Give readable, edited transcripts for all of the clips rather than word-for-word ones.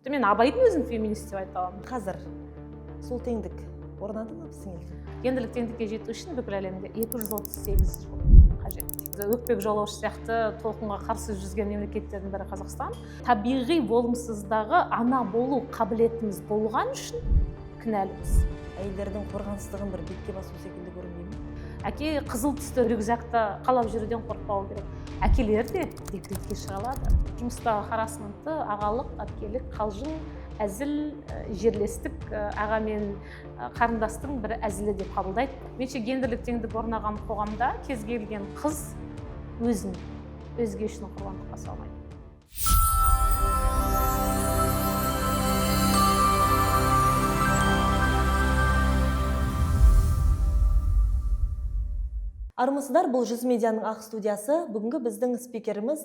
Тіпті мен Абайдың өзін феминист деп айта аламын. Қазір сол теңдік орнады ма біздің елде? Гендерлік теңдікке жету үшін бүкіл әлемде 238 жыл қажет. Өкпек жолаушы сияқты толқынға қарсы жүзген мемлекеттердің бірі Қазақстан. Табиғи болымсыздағы ана болу қабілетіміз болған үшін кінәліміз. Әйелдердің қорғансыздығын бір бетке басу секілді көрінбей ме? Әке қызыл түсті рюкзакты қалап жүруден қорықпау керек. Әкелер де декретке шыға алады. Жұмыстағы харассментті ағалық, әпкелік, қалжың, әзіл, жерлестік, аға мен қарындастың бір әзілі деп қабылдайды. Меніңше, гендерлік теңдік орнаған қоғамда кез келген қыз өзін өзге үшін құрбандыққа салмайды. Армысыздар, бұл Жүз медианың ақ студиясы. Бүгінгі біздің спикеріміз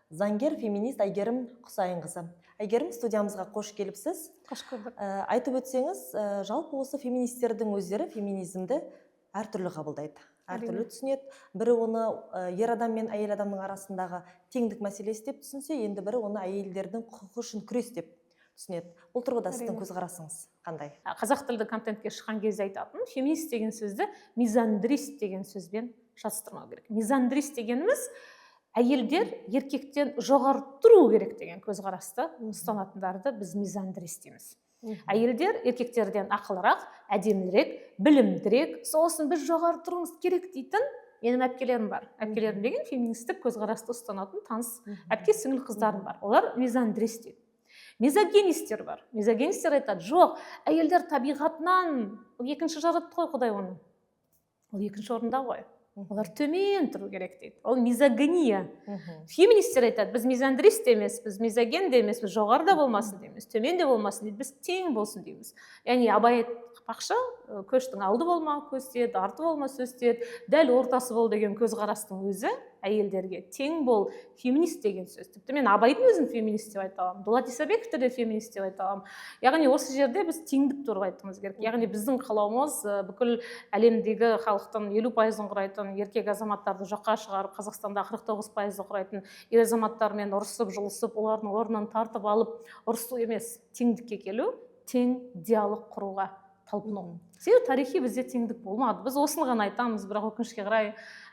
заңгер, феминист Әйгерім Құсайынқызы. Әйгерім, студиямызға қош келіпсіз. Қош көрдік. Айтып өтсеңіз, жалпы осы феминистердің өздері феминизмді әртүрлі қабылдайды, әртүрлі түсінеді. Бірі оны ер адам мен әйел адамның арасындағы теңдік мәселесі деп түсінсе, енді бірі оны әйелдердің құқығы үшін күрес деп түсінеді. Бұл тұрғыда сіздің көзқарасыңыз қандай? Қазақ тілді контентке шыққан кезде айтатын, феминист деген сөзді мизандрист деген сөзбен шатастырмау керек. Мизандрист дегеніміз әйелдер еркектен жоғары тұру керек деген көзқарасты ұстанатындарды біз мизандрист дейміз. Әйелдер еркектерден ақылырақ, әдемірек, білімдірек, сосын біз жоғары тұруымыз керек дейтін менің әпкелерім бар. Әпкелерім деген феминистік көзқарасты ұстанатын таныс әпке сіңіл қыздарым бар. Олар мизандрист дейді. Мизогинистер бар. Мизогинистер айтады, жоқ, әйелдер табиғатынан, ол екінші жаратты ғой Құдай оны. Ол екінші орында ғой. Олар төмен тұру керек дейді. Ол мизогиния. Феминистер айтады, біз мизандрист те емеспіз, мизоген де емеспіз, жоғары да болмасын дейміз, төмен де болмасын дейді, біз тең болсын дейміз. Яғни Абай айтпақшы, көштің алды болма, көз тиеді, арты болма, сөз тиеді, дәл ортасы бол деген көзқарастың өзі әйелдерге тең бол, феминист деген сөз. Тіпті мен Абайдың өзін феминист деп айта аламын, Дулат Исабековті де феминист деп айта аламын. Яғни осы жерде біз теңдік туралы айтуымыз керек. Яғни біздің қалауымыз бүкіл әлемдегі халықтың 50%-ын құрайтын еркек азаматтарды жоққа шығарып, Қазақстанда 49%-ды құрайтын ер азаматтармен ұрысып, жұлысып, олардың орнын тартып алып ұрысу емес, теңдікке келу, тең диалог құруға талпыну. Себебі тарихи бізде теңдік болмады. Біз осыны ғана айтамыз, бірақ өкінішке қарай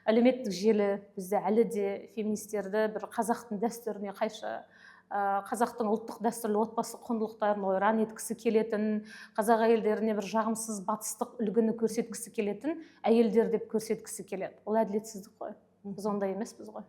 әлеуметтік желі бізде әлі де феминистерді бір қазақтың дәстүріне қайшы, қазақтың ұлттық дәстүрлі отбасы құндылықтарын ойран еткісі келетін, қазақ әйелдеріне бір жағымсыз батыстық үлгіні көрсеткісі келетін әйелдер деп көрсеткісі келеді. Ол әділетсіздік қой. Біз ондай емеспіз ғой.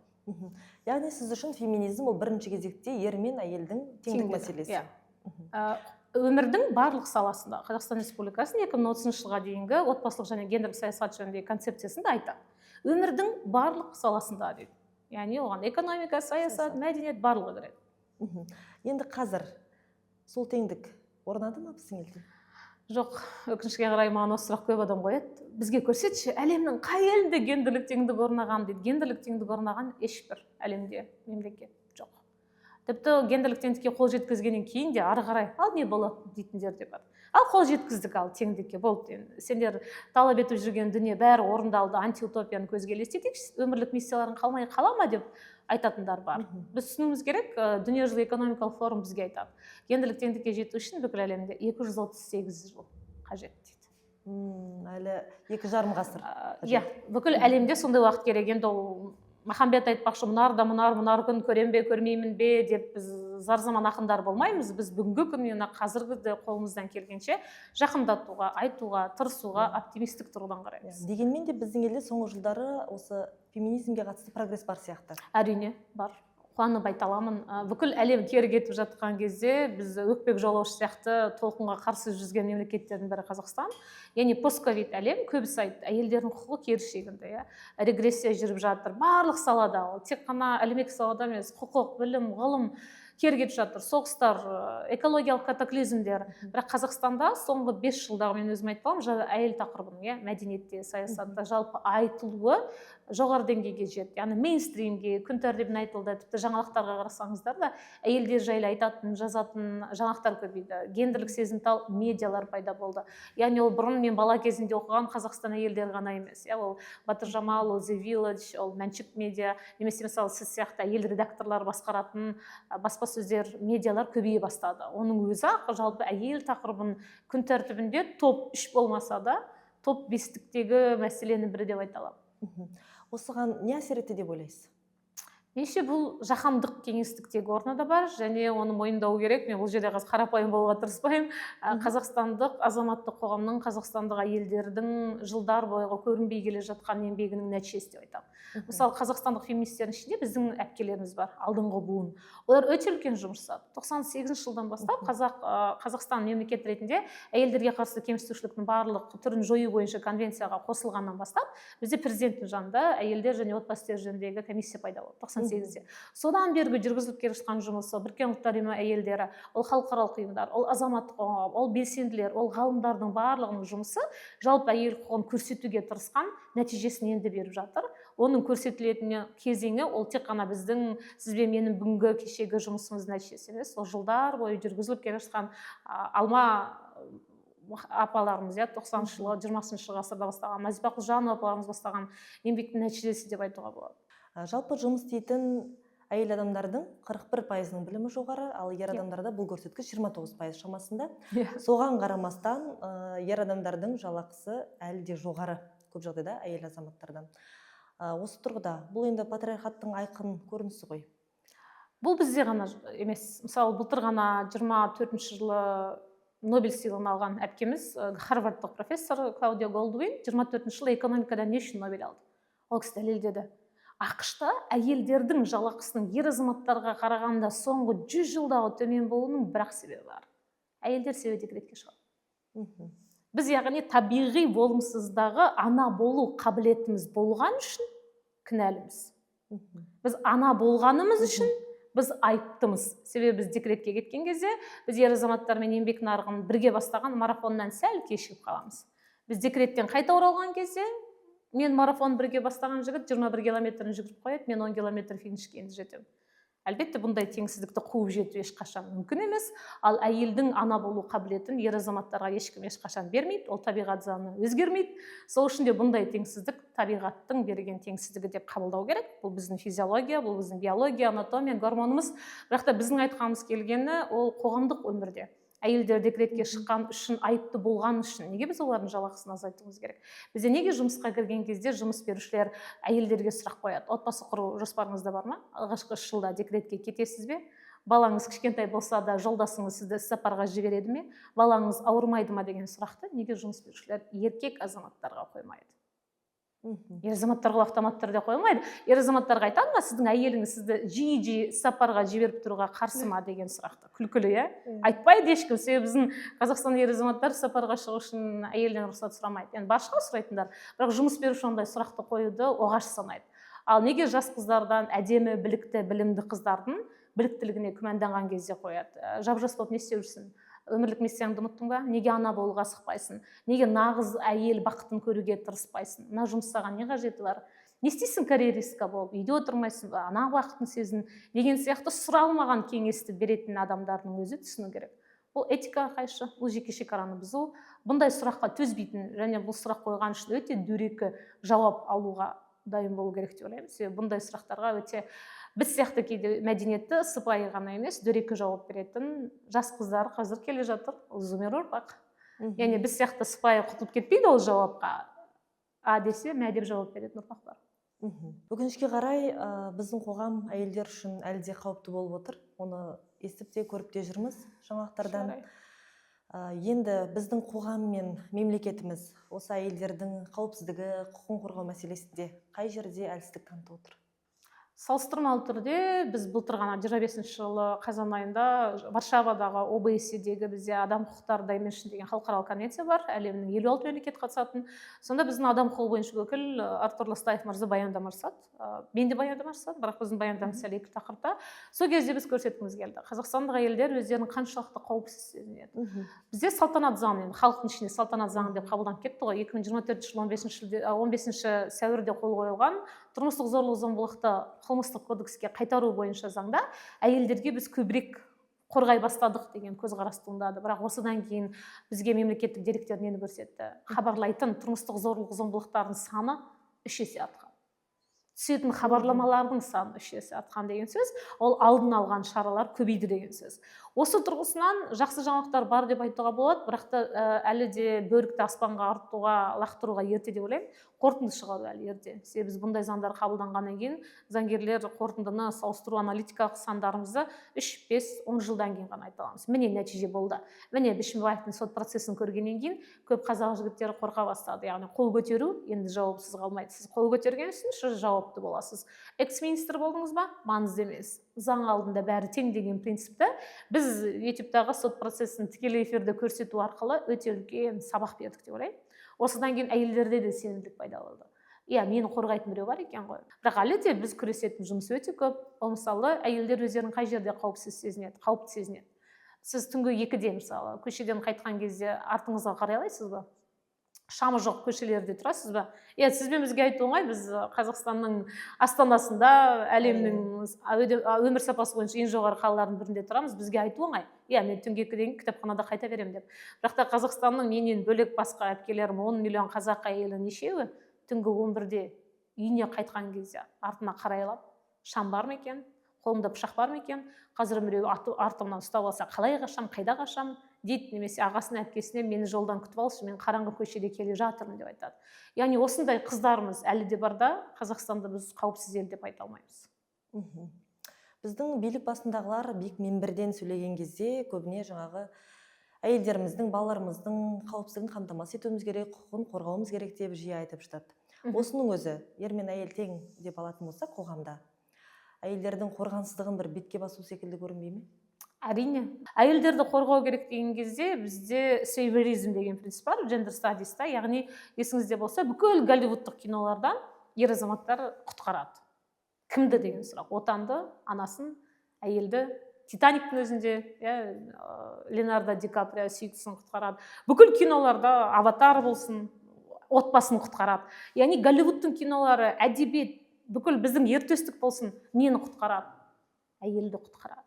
Яғни сіз үшін феминизм ол бірінші кезекте ер мен әйелдің теңдік мәселесі. Иә. Өмірдің барлық саласында Қазақстан Республикасының 2030 жылға дейінгі отбасылық және гендерлік саясат жөніндегі концепциясында айтады. Өмірдің барлық саласында дейді. Яғни оған экономика, саясат, мәдениет барлығы кіреді. Енді қазір сол теңдік орнады ма біздің елде? Жоқ, өкінішке қарай маған осы сұрақ көп адам қояды. Бізге көрсетші, әлемнің қай елінде гендерлік теңдік орнаған дейді. Гендерлік теңдік орнаған ешбір әлемде мемлекет жоқ. Тіпті гендерлік теңдікке қол жеткізгеннен кейін де ары қарай ал не болады дейтіндер де бар. Ал қол жеткіздік, ал теңдікке болды. Енді сендер талап етіп жүрген дүние бәрі орындалды, антиутопияны көзге елестетейікші, өмірлік миссияларың қалмай қала ма деп айтатындар бар. Біз түсінуіміз керек, дүниежүзілік экономикалық форум бізге айтады. Гендерлік теңдікке жету үшін бүкіл әлемде 238 жыл қажет дейді. Әлі 2,5 ғасыр. Иә, бүкіл әлемде сондай уақыт керек. Енді ол Махамбет айтпақшы, мұнар да мұнар, мұнар күн көрем бе, көрмеймін бе деп біз зар заман ақындар болмаймыз. Біз бүгінгі күн, қазіргі де қолымыздан келгенше жақындатуға, айтуға, тырысуға оптимистік тұрғыдан қараймыз. Дегенмен де біздің елде соңғы жылдары осы феминизмге қатысты прогресс бар сияқты. Әрине, бар. Қуанып айта аламын. Бүкіл әлем кері кетіп жатқан кезде біз өкпек жолаушы сияқты толқынға қарсы жүзген мемлекеттердің бірі Қазақстан. Яғни постковид әлем көбісі айтты, әйелдердің құқығы кері шегінді, иә. Регрессия жүріп жатыр барлық салада, ол тек қана әлеуметтік салада емес, құқық, білім, ғылым кері кетіп жатыр, соғыстар, экологиялық катаклизмдер. Бірақ Қазақстанда соңғы 5 жылдағы мен өзім айта аламын, әйел тақырыбының, иә, мәдениетте, саясатта жалпы айтылуы жоғары деңгейге жетті. Яғни мейнстримге, күн тәртібіне айтылды. Тіпті жаңалықтарға қарасаңыздар да әйелдер жайлы айтатын, жазатын жаңалықтар көбейді. Гендерлік сезімтал медиалар пайда болды. Яғни ол бұрын мен бала кезімде оқыған Қазақстан әйелдері ғана емес. Иә, ол Батыр Жамал, ол The Village, ол Мәншүк медиа, немесе мысалы сіз сияқты әйел редакторлар басқаратын баспасөз Баспасөздер, медиалар көбейе бастады. Оның өзі ақ жалпы әйел тақырыбын күн тәртібінде топ 3 болмаса да, топ 5-тіктегі мәселенің бірі деп айта аламын. Осыған не әсер етті деп ойлайсыз? Меніңше, бұл жаһандық кеңістіктегі орны да бар, және оны мойындау керек. Мен бұл жерде қазір қарапайым болуға тырыспаймын. Қазақстандық азаматтық қоғамның, қазақстандық әйелдердің жылдар бойғы көрінбей келе жатқан еңбегінің нәтижесі деп айтамын. Мысалы, қазақстандық феминистердің ішінде біздің әпкелеріміз бар, алдыңғы буын. Олар өте үлкен жұмыс жасады. 98 жылдан бастап Қазақстан мемлекет ретінде әйелдерге қарсы кемсітушіліктің барлық түрін жою бойынша конвенцияға қосылғаннан бастап, бізде президенттің жанында әйелдер және отбасы істері жөніндегі комиссия пайда болды 98-де. Содан бергі жүргізіліп келе жатқан жұмысы, Біріккен Ұлттар Ұйымы әйелдері, ол халықаралық ұйымдар, ол азаматтық қоғам, ол белсенділер, ол ғалымдардың барлығының жұмысы жалпы әйел құқығын көрсетуге тырысқан нәтижесін енді беріп жатыр. Оның көрсетілетін кезеңі ол тек қана біздің, сіз бен менің бүгінгі кешегі жұмысымыздың нәтижесі емес, ол жылдар бойы жүргізіліп келе жатқан Алма апаларымыз, 90-шы жылы, 20-шы ғасырда бастаған, Назипа Құлжанова апаларымыз бастаған еңбектің нәтижесі деп айтуға болады. Жалпы жұмыс істейтін әйел адамдардың 41%-ының білімі жоғары, ал ер адамдарда бұл көрсеткіш 29% шамасында. Соған қарамастан, ер адамдардың жалақысы әлі де жоғары көп жағдайда әйел азаматтардан. Осы тұрғыда бұл енді патриархаттың айқын көрінісі ғой. Бұл бізде ғана емес. Мысалы, былтыр ғана 24 жылы Нобель сыйлығын алған әпкеміз, харвардтық профессор Клаудия Голдуин 24 жылы экономикадан не үшін Нобель алды? Ол кісі дәлелдеді. АҚШ-та әйелдердің жалақысының ер азаматтарға қарағанда соңғы 100 жылдағы төмен болуының бір ақ себебі бар. Әйелдер себебі декретке шығады. Біз, яғни, табиғи болымсыздағы ана болу қабілетіміз болған үшін кінәліміз. Біз ана болғанымыз үшін біз айыптымыз. Себебі біз декретке кеткен кезде біз ер азаматтармен еңбек нарығын бірге бастаған марафоннан сәл кешігіп қаламыз. Біз декреттен қайта оралған кезде мен марафон бірге бастаған жігіт 21 километрін жүгіріп қояды, мен 10 километр финишке енді жетемін. Әлбетте, бұндай теңсіздікті қуып жету ешқашан мүмкін емес, ал әйелдің ана болу қабілетін ер азаматтарға ешкім ешқашан бермейді, ол табиғат заңы өзгермейді. Сол үшін де бұндай теңсіздік табиғаттың берген теңсіздігі деп қабылдау керек. Бұл біздің физиология, бұл біздің биология, анатомия, гормонымыз. Бірақ та біздің айтқанымыз келгені ол қоғамдық өмірде әйелдер декретке шыққан үшін айыпты болған үшін неге біз олардың жалақысын азайтуымыз керек? Бізде неге жұмысқа кірген кезде жұмыс берушілер әйелдерге сұрақ қояды? Отбасы құру жоспарыңызда бар ма? Алғашқы 3 жылда декретке кетесіз бе? Балаңыз кішкентай болса да жолдасыңыз сізді іссапарға жібереді ме? Балаңыз ауырмайды ма деген сұрақты неге жұмыс берушілер еркек азаматтарға қоймайды? Ер азаматтарға автоматты түрде қоймайды. Ер азаматтарға айтады ма, сіздің әйеліңіз сізді жиі-жиі іссапарға жіберіп тұруға қарсы ма деген сұрақты? Күлкілі, иә? Айтпайды ешкім. Себебі біздің Қазақстан ер азаматтар іссапарға шығу үшін әйелден рұқсат сұрамайды. Енді бар шығар сұрайтындар, бірақ жұмыс беруші ондай сұрақты қоюды оғаш санайды. Ал неге жас қыздардан, әдемі, білікті, білімді қыздардың біліктілігіне күмәнданған кезде қояды? Жап-жас болып не істеп жүрсің? Өмірлік миссияңды ұмыттың ба? Неге ана болуға асықпайсың? Неге нағыз әйел бақытын көруге тырыспайсың? Мына жұмыс саған не қажеті бар? Не істейсің карьеристка болып? Үйде отырмайсың ба? Ана бақытын сезін деген сияқты сұралмаған кеңесті беретін адамдардың өзі түсіну керек. Бұл этикаға қайшы, бұл жеке шекараны бұзу. Бұндай сұраққа төзбейтін және бұл сұрақ қойған үшін өте дөрекі жауап алуға дайын болу керек деп ойлаймын. Себебі бұндай сұрақтарға өте біз сияқты кейде мәдениетті, сыпайы ғана емес, дөрекі жауап беретін жас қыздар қазір келе жатыр, ол зумер ұрпақ. Яғни біз сияқты сыпайы құтылып кетпейді ол жауапқа. А десе, мә деп жауап беретін ұрпақ бар. Өкінішке қарай, біздің қоғам әйелдер үшін әлі де қауіпті болып отыр. Оны естіп те, көріп те жүрміз жаңалықтардан. Енді біздің қоғам мен мемлекетіміз осы әйелдердің қауіпсіздігі, құқығын қорғау мәселесінде қай жерде әлсіздік танытып отыр? Салыстырмалы түрде біз былтыр ғана 25 жылы қазан айында Варшавадағы ОБСЕ-дегі бізде адам құқықтары Dimension деген халықаралық конвенция бар, әлемнің 56 мемлекет қатысатын. Сонда біздің адам құқығы бойынша өкіл Артур Ластаев мырза баяндама жасады. Мен де баяндама жасадым, бірақ біздің баяндамамыз сәл екі тақырыпта. Сол кезде біз көрсеткіміз келді, қазақстандық әйелдер өздерін қаншалықты қауіпсіз сезінеді. Бізде салтанат заңы, енді халықтың ішінде салтанат заңы деп қабылданып кетті ғой, 2024 жылы 15 сәуірде қол қойылған тұрмыстық зорлық зомбылықты қылмыстық кодекске қайтару бойынша заңда әйелдерге біз көбірек қорғай бастадық деген көзқарас туындады. Бірақ осыдан кейін бізге мемлекеттік деректер нені көрсетті? Хабарлайтын тұрмыстық зорлық зомбылықтардың саны 3 есе артқан. Түсетін хабарламалардың саны 3 есе артқан деген сөз, ол алдын алған шаралар көбейді деген сөз. Осы тұрғысынан жақсы жаңалықтар бар деп айтуға болады, бірақ та әлі де бөрікті аспанға артуға, лақтыруға ерте деп ойлаймын. Қорытынды шығару әлі ерте, себебі біз бұндай заңдар қабылданғаннан кейін заңгерлер қорытындыны салыстыру, аналитикалық сандарымызды 3, 5, 10 жылдан кейін ғана айта аламыз: міне, нәтиже болды. Міне, Бишімбаевтың сот процесін көргеннен кейін көп қазақ жігіттері қорқа бастады. Яғни қол көтеру енді жауапсыз қалмайды. Сіз қол көтерген үшін сіз жауапты боласыз. Экс министр болдыңыз ба, маңызды емес, заң алдында бәрі тең деген принципті біз Ютубтағы сот процесін тікелей эфирде көрсету арқылы өте үлкен сабақ бердік деп ойлаймын. Осыдан кейін әйелдерде де сенімділік пайда болды: иә, мені қорғайтын біреу бар екен ғой. Бірақ әлі де біз күресетін жұмыс өте көп. Ол, мысалы, әйелдер өздерін қай жерде қауіпсіз сезінеді, қауіпті сезінеді? Сіз түнгі 2-де, мысалы, көшеден қайтқан кезде артыңызға қарай аласыз ба? Шамы жоқ көшелерде тұрасыз ба? Иә, сіз бен бізге айту оңай. Біз Қазақстанның астанасында, әлемнің өмір сапасы бойынша ең жоғары қалалардың бірінде тұрамыз. Бізге айту оңай: иә, мен түнгі 2-ден кейін кітапханада қайта беремін деп. Бірақ та Қазақстанның, менен бөлек басқа әпкелерім, 10 миллион қазақ әйелі нешеуі түнгі 11-де үйіне қайтқан кезде артына қарайлап, шам бар ма екен, қолымда пышақ бар ма екен, қазір біреу артымнан ұстап алса, қалай қашам, қайда қашам дейді немесе ағасына, әпкесіне: «Мені жолдан күтіп алшы, мен қараңғы көшеде келе жатырмын», – деп айтады. Яғни осындай қыздарымыз әлі де бар да. Қазақстанды біз қауіпсіз ел деп айта алмаймыз. Біздің билік басындағылар биік мінберден сөйлеген кезде көбіне жаңағы әйелдеріміздің, балаларымыздың қауіпсіздігін қамтамасыз етуіміз керек, құқығын қорғауымыз керек деп жиі айтып жатады. Осының өзі ер мен әйел тең деп алатын болсақ, қоғамда әйелдердің қорғансыздығын бір бетке басу секілді көрінбей ме? Әрине, әйелдерді қорғау керек деген кезде бізде saviorism деген принцип бар gender studies та. Яғни, есіңізде болса, бүкіл голливудтық киноларда ер азаматтар құтқарады. Кімді деген сұрақ: отанды, анасын, әйелді. «Титаниктің» өзінде, иә, Леонардо Ди Каприо сүйіктісін құтқарады. Бүкіл киноларда, «Аватар» болсын, отбасын құтқарады. Яғни Голливудтың кинолары, әдебиет, бүкіл біздің ер төстік болсын, нені құтқарады? Әйелді құтқарады.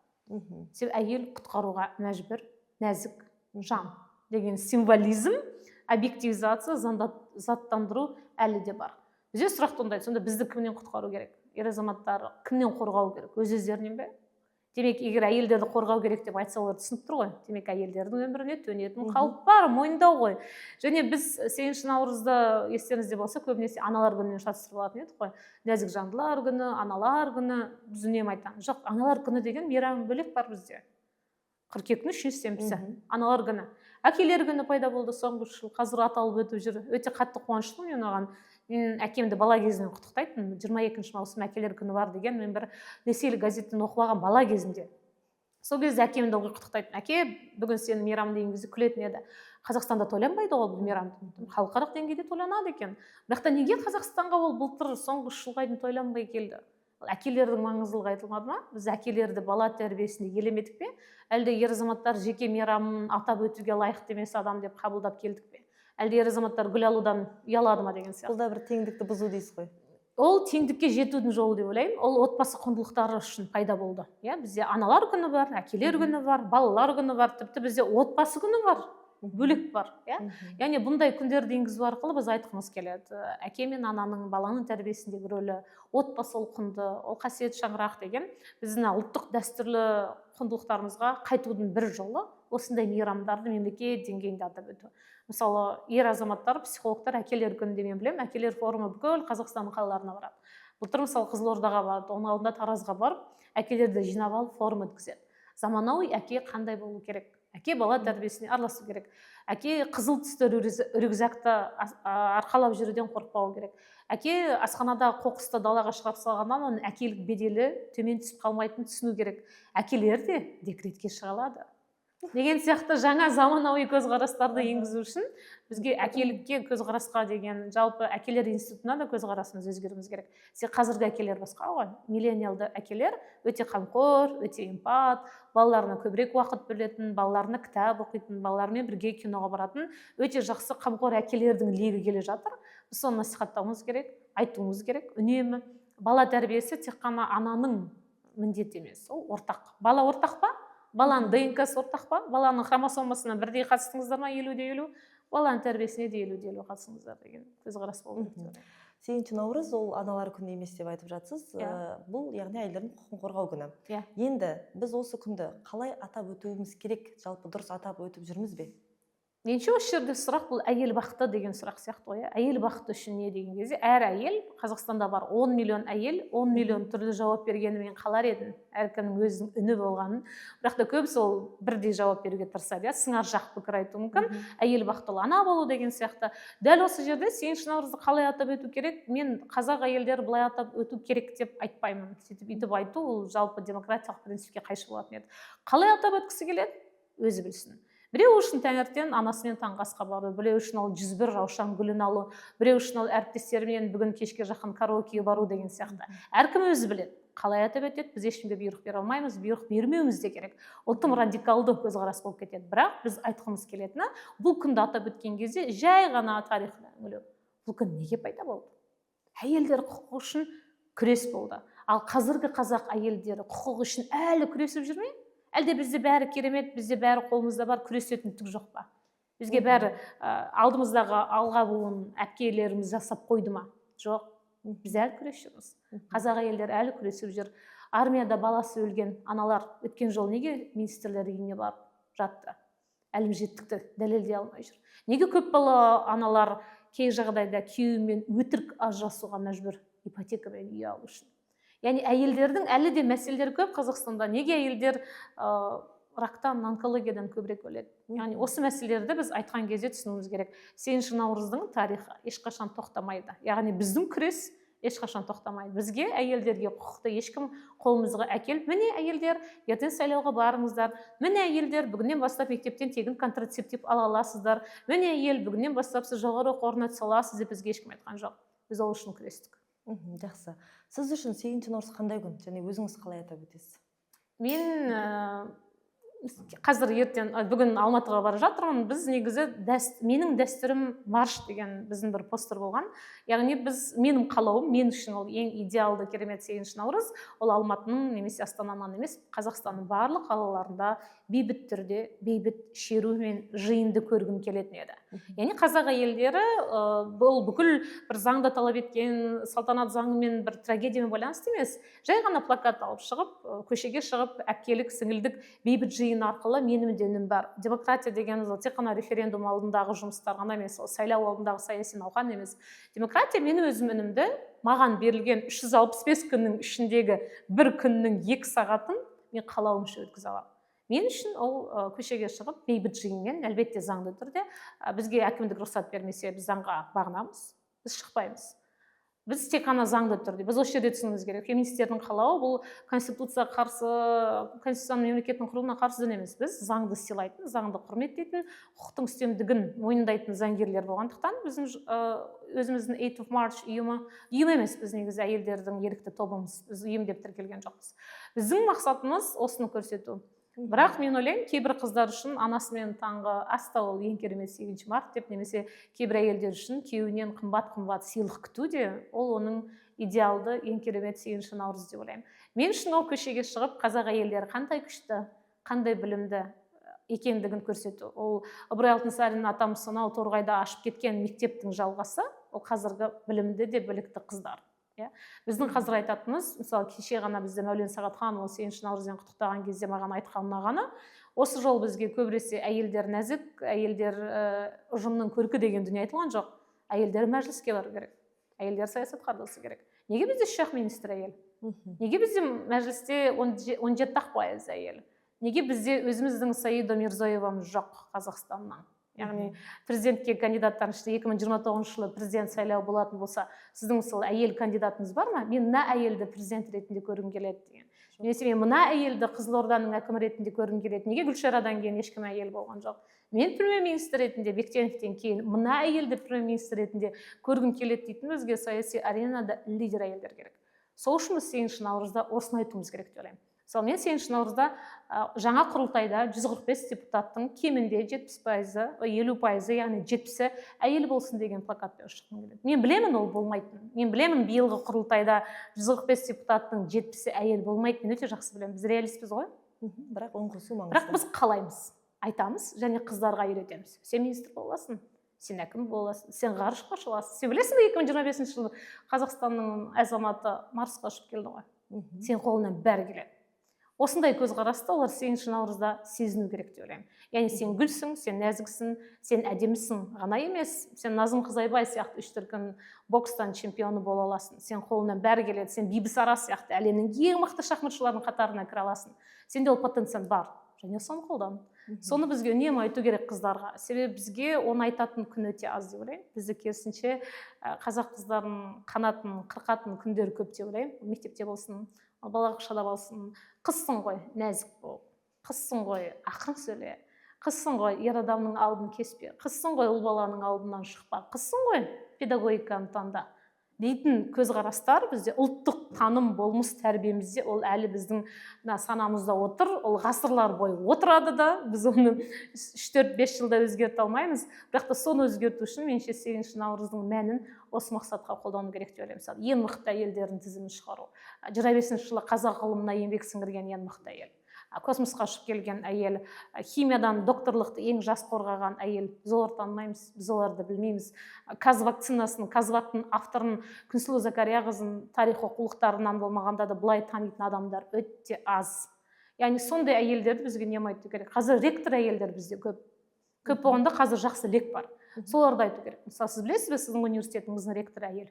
Себебі әйел құтқаруға мәжбүр, нәзік жан деген символизм, объективизация, заттандыру әлі де бар. Бізде сұрақ туындайды: сонда бізді кімнен құтқару керек? Ер азаматтар кімнен қорғау керек? Өз өздерінен бе? Демек, егер әйелдерді қорғау керек деп айтса, олар түсініп тұр ғой, демек, әйелдердің өміріне төнетін қауіп бар, мойындау ғой. Және біз 8 наурызды, естеріңізде болса, көбінесе аналар күнімен шатастырып алатын едік қой. Нәзік жандылар күні, аналар күні. Біз үнемі айтамыз: жоқ, аналар күні деген мейрам бөлек бар бізде, қыркүйектің үшінші сенбісі. Аналар күні. Әкелер күні пайда болды соңғы 3 жыл, қазір аталып өтіп жүр. Өте қатты қуаныштымын мен оған. Мен әкемді бала кезімнен құттықтайтынмын. 22 маусым әкелер күні бар деген мен бір ресейлік газеттен оқып алғанмын бала кезімде. Сол кезде әкемді ылғи құттықтайтын. «Әке, бүгін сенің мейрамың» деген кезде күлетін еді: «Қазақстанда тойланбайды ғой бұл мейрам». Халықаралық деңгейде тойланады екен. Бірақ та неге Қазақстанға ол былтыр, соңғы 3 жылға дейін тойланбай келді? Ол әкелердің маңыздылығы айтылмады ма? Біз әкелерді бала тәрбиесінде елемедік пе, әлде ер азаматтар жеке мейрамын атап өтуге лайықты емес адам деп қабылдап келдік пе, әлде ер азаматтар гүл алудан ұялады ма деген сияқты. Бұл да бір теңдікті бұзу дейсіз ғой. Ол теңдікке жетудің жолы деп ойлаймын. Ол отбасы құндылықтары үшін пайда болды, иә. Бізде аналар күні бар, әкелер күні бар, балалар күні бар, тіпті бізде отбасы күні бар, бөлек бар, иә. Яғни бұндай күндерді енгізу арқылы біз айтқымыз келеді: әке мен ананың баланың тәрбиесіндегі рөлі, отбасы ол құнды, ол қасиетті шаңырақ деген біздің мына ұлттық дәстүрлі құндылықтарымызға қайтудың бір жолы осындай мейрамдарды мемлекет деңгейінде атап өту. Мысалы, ер азаматтар, психологтар әкелер күнінде, мен білемін, әкелер форумы бүкіл Қазақстанның қалаларына барады. Былтыр, мысалы, Қызылордаға барды, оның алдында Таразға барып, әкелерді жинап алып, форум өткізеді. Заманауи әке қандай болу керек? Әке бала тәрбиесіне араласу керек, әке қызыл түсті рюкзакты арқалап жүруден қорықпау керек, әке асханадағы қоқысты далаға шығарып салғаннан оның әкелік беделі төмен түсіп қалмайтынын түсіну керек, әкелер де декретке шыға алады деген сияқты жаңа заманауи көзқарастарды енгізу үшін бізге әкелікке көзқарасқа деген, жалпы әкелер институтына да көзқарасымыз өзгеруіміз керек. Себебі қазіргі әкелер басқа ғой. Миллениалды әкелер өте қамқор, өте эмпат, балаларына көбірек уақыт бөлетін, балаларына кітап оқитын, балаларымен бірге киноға баратын өте жақсы қамқор әкелердің легі келе жатыр. Біз соны насихаттауымыз керек, айтуымыз керек үнемі. Бала тәрбиесі тек қана ананың міндеті емес, ол ортақ. Бала ортақ па? Баланың ДНК-сы ортақ па? Баланың хромосомасына бірдей қатыстыңыздар ма? 50 де 50. Баланың тәрбиесіне де 50 де 50 қатысыңыздар деген көзқарас болу керек деп ойлаймын. 8 наурыз ол аналар күні емес деп айтып жатсыз. Иә. Бұл, яғни, әйелдердің құқығын қорғау күні. Иә. Енді біз осы күнді қалай атап өтуіміз керек? Жалпы дұрыс атап өтіп жүрміз бе? Меніңше, осы жерде сұрақ бұл әйел бақыты деген сұрақ сияқты ғой, иә. Әйел бақыты үшін не деген кезде, әр әйел, Қазақстанда бар 10 миллион әйел, 10 миллион түрлі жауап бергенін мен қалар едім, әркімнің өзінің үні болғанын. Бірақ та көбісі ол бірдей жауап беруге тырысады, иә, сыңар жақ пікір айтуы мүмкін. Әйел бақыты ол ана болу деген сияқты. Дәл осы жерде 8 наурызды қалай атап өту керек? Мен қазақ әйелдері былай атап өту керек деп айтпаймын. Сөйтіп, өйтіп айту ол жалпы демократиялық принципке қайшы болатын еді. Қалай атап өткісі келеді, өзі білсін. Біреу үшін таңертең анасымен таңғы асқа бару, біреу үшін ол 101 раушан гүлін алу, біреу үшін ол әріптестерімен бүгін кешке жақын караокеге бару деген сияқты. Әркім өзі біледі қалай атап өтеді. Біз ешкімге бұйрық бере алмаймыз, бұйрық бермеуіміз де керек, ол тым радикалды көзқарас болып кетеді. Бірақ біз айтқымыз келетіні, бұл күнді атап өткен кезде жай ғана тарихына үңілу. Бұл күн неге пайда болды? Әйелдер құқығы үшін күрес болды. Ал қазіргі қазақ әйелдері құқығы үшін әлі күресіп жүр ме? Әлде бізде бәрі керемет, бізде бәрі қолымызда бар, күресетін түк жоқ па? Бізге бәрі алдымыздағы алға буын әпкелеріміз жасап қойды ма? Жоқ, біз әлі күресіп жүрміз. Қазақ әйелдері әлі күресіп жүр. Армияда баласы өлген аналар өткен жолы неге министрлер үйіне барып жатты? Әлімжеттікті дәлелдей алмай жүр. Неге көп бала аналар кей жағдайда күйеуімен өтірік ажырасуға мәжбүр ипотекамен үй алу үшін? Яғни әйелдердің әлі де мәселелері көп Қазақстанда. Неге әйелдер рактан, онкологиядан көбірек өледі? Яғни осы мәселелерді біз айтқан кезде түсінуіміз керек: 8 наурыздың тарихы ешқашан тоқтамайды, яғни біздің күрес ешқашан тоқтамайды. Бізге, әйелдерге, құқықты ешкім қолымызға әкеліп: «Міне, әйелдер, ертең сайлауға барыңыздар, міне, әйелдер, бүгіннен бастап мектептен тегін контрацептив ала аласыздар, міне, әйел, бүгіннен бастап сіз жоғары оқу орнына түсе аласыз» деп бізге ешкім айтқан жоқ. Біз ол үшін күрестік. Жақсы. Сіз үшін 8 наурыз қандай күн және өзіңіз қалай атап өтесіз? Мен қазір ертең, бүгін Алматыға бара жатырмын. Біз негізі «Менің дәстүрім марш» деген біздің бір постер болған. Яғни біз, менің қалауым, мен үшін ол ең идеалды, керемет 8 наурыз ол Алматының немесе Астананың емес, Қазақстанның барлық қалаларында бейбіт түрде бейбіт шеру мен жиынды көргім келетін еді. Яғни қазақ әйелдері, бұл бүкіл бір заңда талап еткен салтанат заңымен, бір трагедиямен байланысты емес, жай ғана плакат алып шығып, көшеге шығып, әпкелік сіңілдік бейбіт жиын арқылы менің де үнім бар. Демократия дегеніміз ол тек қана референдум алдындағы жұмыстар ғана емес, ол сайлау алдындағы саяси науқан емес. Демократия — мен өзім үнімді, маған берілген 365 күннің ішіндегі бір күннің 2 сағатын мен қалауымша өткізе аламын. Мен үшін ол көшеге шығып, бейбіт жиынмен, әлбетте, заңды түрде. Бізге әкімдік рұқсат бермесе, біз заңға бағынамыз, біз шықпаймыз. Біз тек қана заңды түрде. Біз осы жерде түсінуіміз керек: феминистердің қалауы бұл конституцияға қарсы, конституцияның, мемлекеттің құрылымына қарсы дүние емес. Біз заңды сыйлайтын, заңды құрметтейтін, құқықтың үстемдігін мойындайтын заңгерлер болғандықтан, біздің өзіміздің 8 of March ұйымы, ұйым емес, біз негізі әйелдердің ерікті тобымыз, біз ұйым деп тіркелген жоқпыз. Біздің мақсатымыз осыны көрсету. Бірақ мен ойлаймын, кейбір қыздар үшін анасымен таңғы аста ол ең керемет 8 март деп, немесе кейбір әйелдер үшін күйеуінен қымбат қымбат сыйлық күту де ол оның идеалды, ең керемет 8 наурыз деп ойлаймын. Мен үшін ол көшеге шығып, қазақ әйелдері қандай күшті, қандай білімді екендігін көрсету. Ол Ыбырай Алтынсарин атамыз сонау Торғайда ашып кеткен мектептің жалғасы, ол қазіргі білімді де білікті қыздар, иә. Біздің қазір айтатынымыз, мысалы, кеше ғана бізде Мәулен Сағатханұлы 8 наурызбен құттықтаған кезде маған айтқан ұнағаны: осы жолы бізге көбіресе әйелдер нәзік, әйелдер ұжымның көркі деген дүние айтылған жоқ. Әйелдер мәжіліске бару керек, әйелдер саясатқа араласу керек. Неге бізде үш ақ министр әйел? Неге бізде мәжілісте 17 ақ пайыз әйел? Неге бізде өзіміздің Саида Мирзиёевамыз жоқ Қазақстаннан? Яғни президентке кандидаттардың ішінде 2029 жылы президент сайлауы болатын болса, сіздің, мысалы, әйел кандидатыңыз бар ма, мен мына әйелді президент ретінде көргім келеді деген, немесе мен мына әйелді Қызылорданың әкімі ретінде көргім келеді? Неге Гүлшарадан кейін ешкім әйел болған жоқ? Мен премьер министр ретінде Бектеновтен кейін мына әйелді премьер министр ретінде көргім келеді дейтін бізге саяси аренада лидер әйелдер керек. Сол үшін біз 8 наурызда осыны айтуымыз керек деп ойлаймын. Мысалы, мен 8 наурызда жаңа құрылтайда 145 депутаттың кемінде 70%-ы, 50%-ы, яғни 70-і әйел болсын деген плакатпен шыққым келеді. Мен білемін ол болмайтынын. Мен білемін, биылғы құрылтайда 145 депутаттың 70-і әйел болмайтынын өте жақсы білемін. Біз реалистпіз ғой. Бірақ үн қосу маңызды. Бірақ біз қалаймыз, айтамыз және қыздарға үйретеміз: сен министр бола аласың. Сен әкім боласың, сен ғарышқа ұша аласың. Сен білесің бе, 2025 жылы Қазақстанның азаматы Марсқа ұшып келді ғой. Сен қолыңнан бәрі келеді. Осындай көзқарасты олар 8 наурызда сезіну керек деп ойлаймын. Яғни сен гүлсің, сен нәзіксің, сен әдемісің ғана емес, сен Назым Қызайбай сияқты үш дүркін бокстан чемпионы бола аласың. Сен қолыңнан бәрі келеді. Сен Бибісара сияқты әлемнің ең мықты шахматшыларының қатарына кіре аласың. Сенде ол потенциал бар және соны қолдан. Соны бізге үнемі айту керек қыздарға, себебі бізге оны айтатын күн өте аз деп ойлаймын. Бізді керісінше, қазақ қыздарының қанатын қырқатын күндер көп деп ойлаймын. Мектепте болсын, балабақшада болсын: «Қызсың ғой, нәзік бол. Қызсың ғой, ақырын сөйле. Қызсың ғой, ер адамның алдын кеспе. Қызсың ғой, ұл баланың алдынан шықпа. Қызсың ғой, педагогиканы таңда», — дейтін көзқарастар бізде ұлттық таным, болмыс, тәрбиемізде, ол әлі біздің мына санамызда отыр. Ол ғасырлар бойы отырады да, біз оны 3, 4, 5 жылда өзгерте алмаймыз. Бірақ та соны өзгерту үшін, меніңше, 8 наурыздың мәнін осы мақсатқа қолдану керек деп ойлаймын. Мысалы, ең мықты әйелдердің тізімін шығару, 25-жылы қазақ ғылымына еңбек сіңірген ең мықты әйел, космосқа ұшып келген әйел, химиядан докторлықты ең жас қорғаған әйел. Біз оларды танымаймыз, біз оларды білмейміз. Каз вакцинасын, КазВактың авторын, Күнсұлу Закарияқызын тарих оқулықтарынан болмағанда да былай танитын адамдар өте аз. Яғни сондай әйелдерді бізге үнемі айту керек. Қазір ректор әйелдер бізде көп көп болғанда, қазір жақсы лек бар, соларды айту керек. Мысалы, сіз білесіз бе, сіздің университетіңіздің ректоры әйел.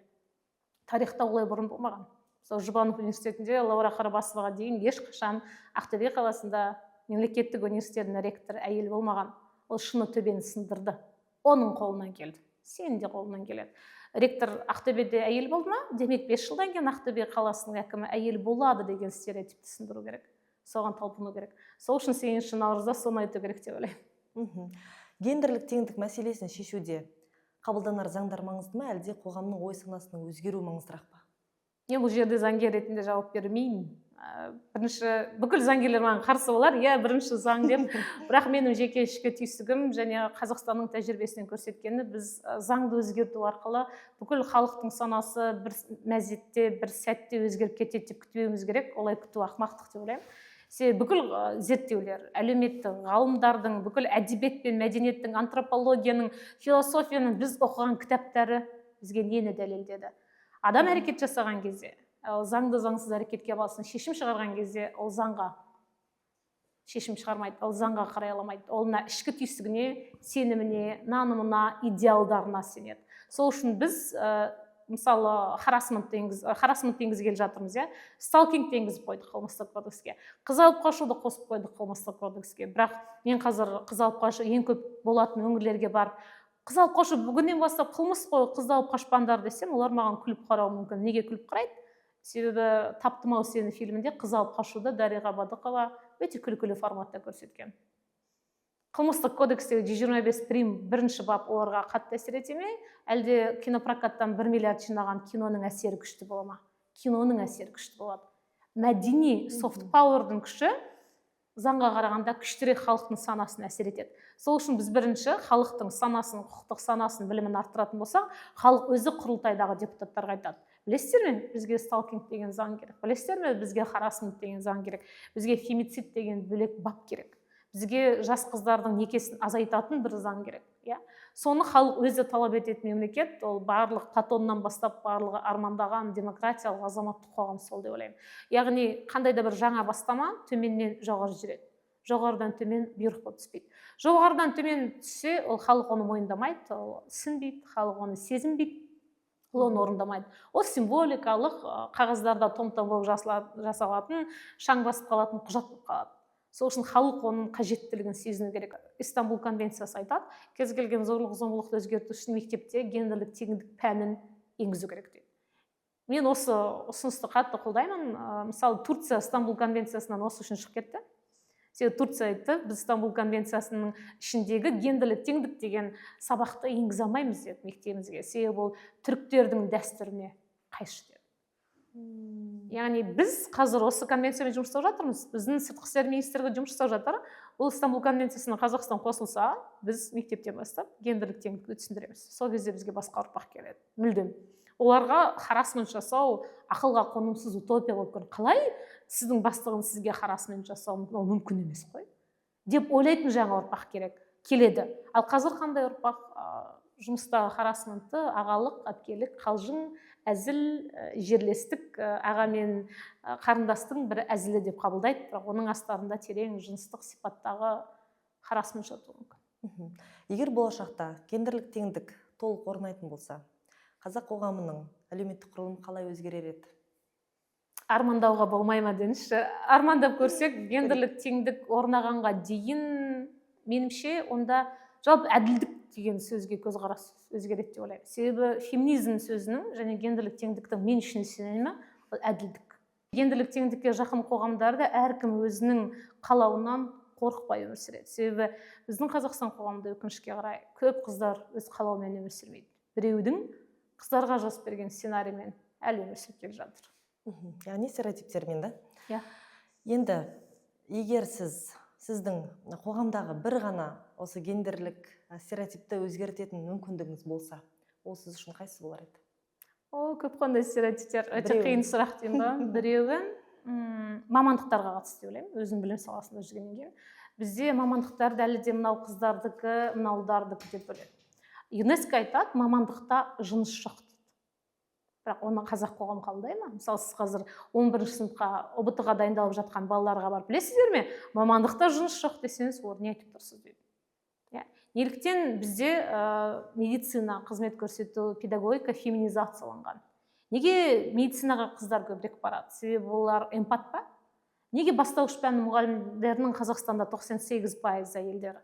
Тарихта олай бұрын болмаған. Мысалы, Жұбанов университетінде Лаура Қарабасоваға дейін ешқашан Ақтөбе қаласында мемлекеттік университетінің ректоры әйел болмаған. Ол шыны төбені сындырды. Оның қолынан келді, сенің де қолыңнан келеді. Ректор Ақтөбеде әйел болды ма, демек 5 жылдан кейін Ақтөбе қаласының әкімі әйел болады деген стереотипті сындыру керек, соған талпыну керек. Сол үшін 8 наурызда соны айту керек деп ойлаймын. Гендерлік теңдік мәселесін шешуде қабылданар заңдар маңызды ма, әлде қоғамның ой санасының өзгеруі маңыздырақ па? Мен бұл жерде заңгер ретінде жауап бермеймін. Бірінші бүкіл заңгерлер маған қарсы болар, иә, бірінші заң деп. Бірақ менің жеке ішкі түйсігім және Қазақстанның тәжірибесінен көрсеткені, біз заңды өзгерту арқылы бүкіл халықтың санасы бір мезетте, бір сәтте өзгеріп кетеді деп күтпеуіміз керек. Олай күту ақымақтық деп ойлаймын. Себебі бүкіл зерттеулер, әлеуметтік ғалымдардың, бүкіл әдебиет пен мәдениеттің, антропологияның, философияның біз оқыған кітаптары бізге нені дәлелдеді? Адам әрекет жасаған кезде, ол заңды, заңсыз әрекетке басын шешім шығарған кезде, ол заңға шешім шығармайды, ол заңға қарай аламайды. Ол мына ішкі түйсігіне, сеніміне, нанымына, идеалдарына сенеді. Сол үшін біз, мысалы, харассментті енгізгелі жатырмыз, иә, сталкингті енгізіп қойдық қылмыстық кодекске, қыз алып қашуды қосып қойдық қылмыстық кодекске. Бірақ мен қазір қыз алып қашу ең көп болатын өңірлерге барып, «Қыз алып қашу бүгіннен бастап қылмыс қой, қызды алып қашпаңдар» десем, олар маған күліп қарауы мүмкін. Неге күліп қарайды? Себебі «Таптым ау сені» фильмінде қыз алып қашуды Дариға Бадықова өте күлкілі форматта көрсеткен. Қылмыстық кодекстегі 125 прим бірінші бап оларға қатты әсер ете ме, әлде кинопрокаттан 1 миллиард жинаған киноның әсері күшті бола ма? Киноның әсері күшті болады. Мәдени soft power дың күші заңға қарағанда күштірек халықтың санасына әсер етеді. Сол үшін біз бірінші халықтың санасын, құқықтық санасын, білімін арттыратын болсақ, халық өзі құрылтайдағы депутаттарға айтады: «Білесіздер ме, бізге сталкинг деген заң керек. Білесіздер ме, бізге харассмент деген заң керек. Бізге фемицид деген бөлек бап керек. Бізге жас қыздардың некесін азайтатын бір заң керек», иә. Соны халық өзі талап ететін мемлекет, ол барлық Платоннан бастап барлығы армандаған демократиялық азаматтық қоғам сол деп ойлаймын. Яғни қандай да бір жаңа бастама төменнен жоғары жүреді, жоғарыдан төмен бұйрық болып түспейді. Жоғарыдан төмен түссе, ол халық оны мойындамайды, ол түсінбейді, халық оны сезінбейді, ол оны орындамайды. Ол символикалық, қағаздарда том том болып жасалатын, шаң басып қалатын құжат болып қалады. Сол үшін халық оның қажеттілігін сезіну керек. Истанбул конвенциясы айтады, кез келген зорлық зомбылықты өзгерту үшін мектепте гендерлік теңдік пәнін енгізу керек дейді. Мен осы ұсынысты қатты қолдаймын. Мысалы, Турция Стамбул конвенциясынан осы үшін шығып кетті. Себебі Турция айтты: «Біз Стамбул конвенциясының ішіндегі гендерлік теңдік деген сабақты енгізе алмаймыз», — деді, «мектебімізге, себебі ол түріктердің дәстүріне қайшы», — деді. Яғни біз қазір осы конвенциямен жұмыс жасап жатырмыз, біздің сыртқы істер министрлігі жұмыс жасап жатыр. Бұл Стамбул конвенциясына Қазақстан қосылса, біз мектептен бастап гендерлік теңдікті түсіндіреміз. Сол кезде бізге басқа ұрпақ келеді мүлдем. Оларға харассмент жасау ақылға қонымсыз утопия болып көрінеді. Қалай сіздің бастығыңыз сізге харассмент жасауы мүмкін, ол мүмкін емес қой деп ойлайтын жаңа ұрпақ керек, келеді. Ал қазір қандай ұрпақ? Жұмыстағы харассментті ағалық, әпкелік, қалжың, әзіл, жерлестік, аға мен қарындастың бір әзілі деп қабылдайды, бірақ оның астарында терең жыныстық сипаттағы харассмент жатуы мүмкін. Егер болашақта гендерлік теңдік толық орнайтын болса, қазақ қоғамының әлеуметтік құрылымы қалай өзгерер еді? Армандауға болмай ма деңізші. Армандап көрсек, гендерлік теңдік орнағанға дейін, меніңше, онда жалпы әділдік деген сөзге көзқарас өзгереді деп ойлаймын. Себебі феминизм сөзінің және гендерлік теңдіктің мен үшін синонимі ол әділдік. Гендерлік теңдікке жақын қоғамдарда әркім өзінің қалауынан қорықпай өмір сүреді. Себебі біздің Қазақстан қоғамында, өкінішке қарай, көп қыздар өз қалауымен өмір сүрмейді, біреудің қыздарға жазып берген сценариймен әлі өмір сүріп келе жатыр. Яғни стереотиптермен да. Иә. Енді егер сіздің қоғамдағы бір ғана осы гендерлік стереотипті өзгертетін мүмкіндігіңіз болса, ол сіз үшін қайсысы болар еді? О, көп қандай стереотиптер, өте Біреуін. қиын сұрақ деймін ба. Біреуі мамандықтарға қатысты деп ойлаймын. Өзім білім саласында жүргеннен кейін, бізде мамандықтарды әлі де мынау қыздардікі, мынау ұлдардікі деп бөледі. ЮНЕСКО айтады, мамандықта жыныс жоқ дейді, бірақ оны қазақ қоғамы қабылдай ма? Мысалы, сіз қазір 11 сыныпқа, ҰБТ ға дайындалып жатқан балаларға барып, «Білесіздер ме, мамандықта жыныс жоқ» десеңіз, олар «Не айтып тұрсыз?» дейді. Иә, неліктен бізде медицина, қызмет көрсету, педагогика феминизацияланған? Неге медицинаға қыздар көбірек барады? Себебі олар эмпат па? Неге бастауыш пән мұғалімдерінің Қазақстанда 98% әйелдер?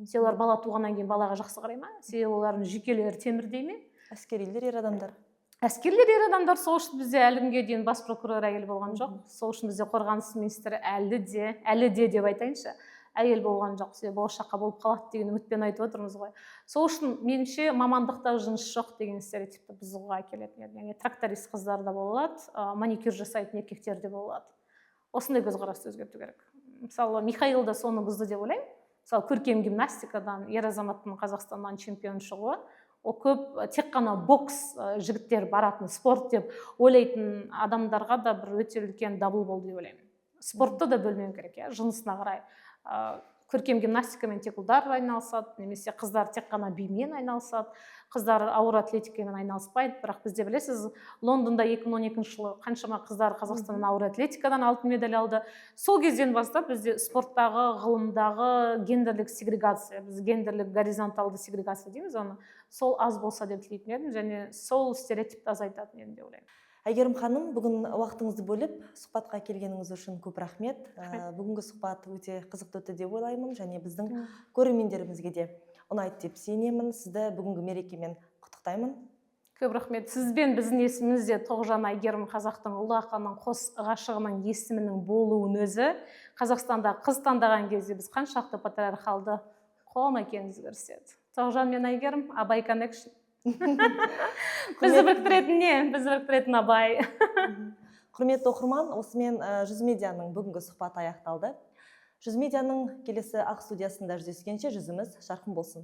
Себебі олар бала туғаннан кейін балаға жақсы қарай ма? Себебі олардың жүйкелері темірдей ме? Әскерилер ер адамдар. Әскерлер ер адамдар. Сол үшін бізде әлі күнге дейін бас прокурор әйел болған жоқ. Сол үшін бізде қорғаныс министрі әлі де деп айтайыншы, әйел болған жоқ. Себебі болашаққа болып қалады деген үмітпен айтып отырмыз ғой. Сол үшін, меніңше, мамандықта жыныс жоқ деген стереотипті бұзуға әкелетін еді. Яғни тракторист қыздар да бола алады, маникюр жасайтын еркектер де бола алады. Осындай көзқарасты өзгерту керек. Мысалы, Михаил да соны бұзды деп ойлаймын. Мысалы, көркем гимнастикадан ер азаматтың Қазақстаннан чемпион шығуы, ол көп тек қана бокс, жігіттер баратын спорт деп ойлайтын адамдарға да бір өте үлкен дабыл болды деп ойлаймын. Спортты да бөлмеу керек, иә, жынысына қарай. Көркем гимнастикамен тек ұлдар айналысады немесе қыздар тек қана бимен айналысады, қыздар ауыр атлетикамен айналыспайды. Бірақ бізде, білесіз, Лондонда 2012 жылы қаншама қыздар Қазақстаннан ауыр атлетикадан алтын медаль алды. Сол кезден бастап бізде спорттағы, ғылымдағы гендерлік сегрегация, біз гендерлік горизонталды сегрегация дейміз оны, сол аз болса деп тілейтін едім және сол стереотипті азайтатын едім деп ойлаймын. Әйгерім ханым, бүгін уақытыңызды бөліп сұхбатқа келгеніңіз үшін көп рахмет. Рахмет. Бүгінгі сұхбат өте қызықты өтті деп ойлаймын және біздің көрермендерімізге де ұнайды деп сенемін. Сізді бүгінгі мерекемен құттықтаймын. Көп рахмет. Сізбен біздің есімімізде Тоғжан, Әйгерім, қазақтың ұлы ақынының қос ғашығының есімінің болуын өзі Қазақстанда қыз таңдаған кезде біз қаншалықты патриархалды қоғам екенімізді көрсетеді. Тоғжан мен Әйгерім, Абай connection. Бізді біріктіретін не? Бізді біріктіретін Абай. Құрметті оқырман, осымен Жүз медианың бүгінгі сұхбаты аяқталды. Жүз медианың келесі ақ студиясында жүздескенше, жүзіміз жарқын болсын.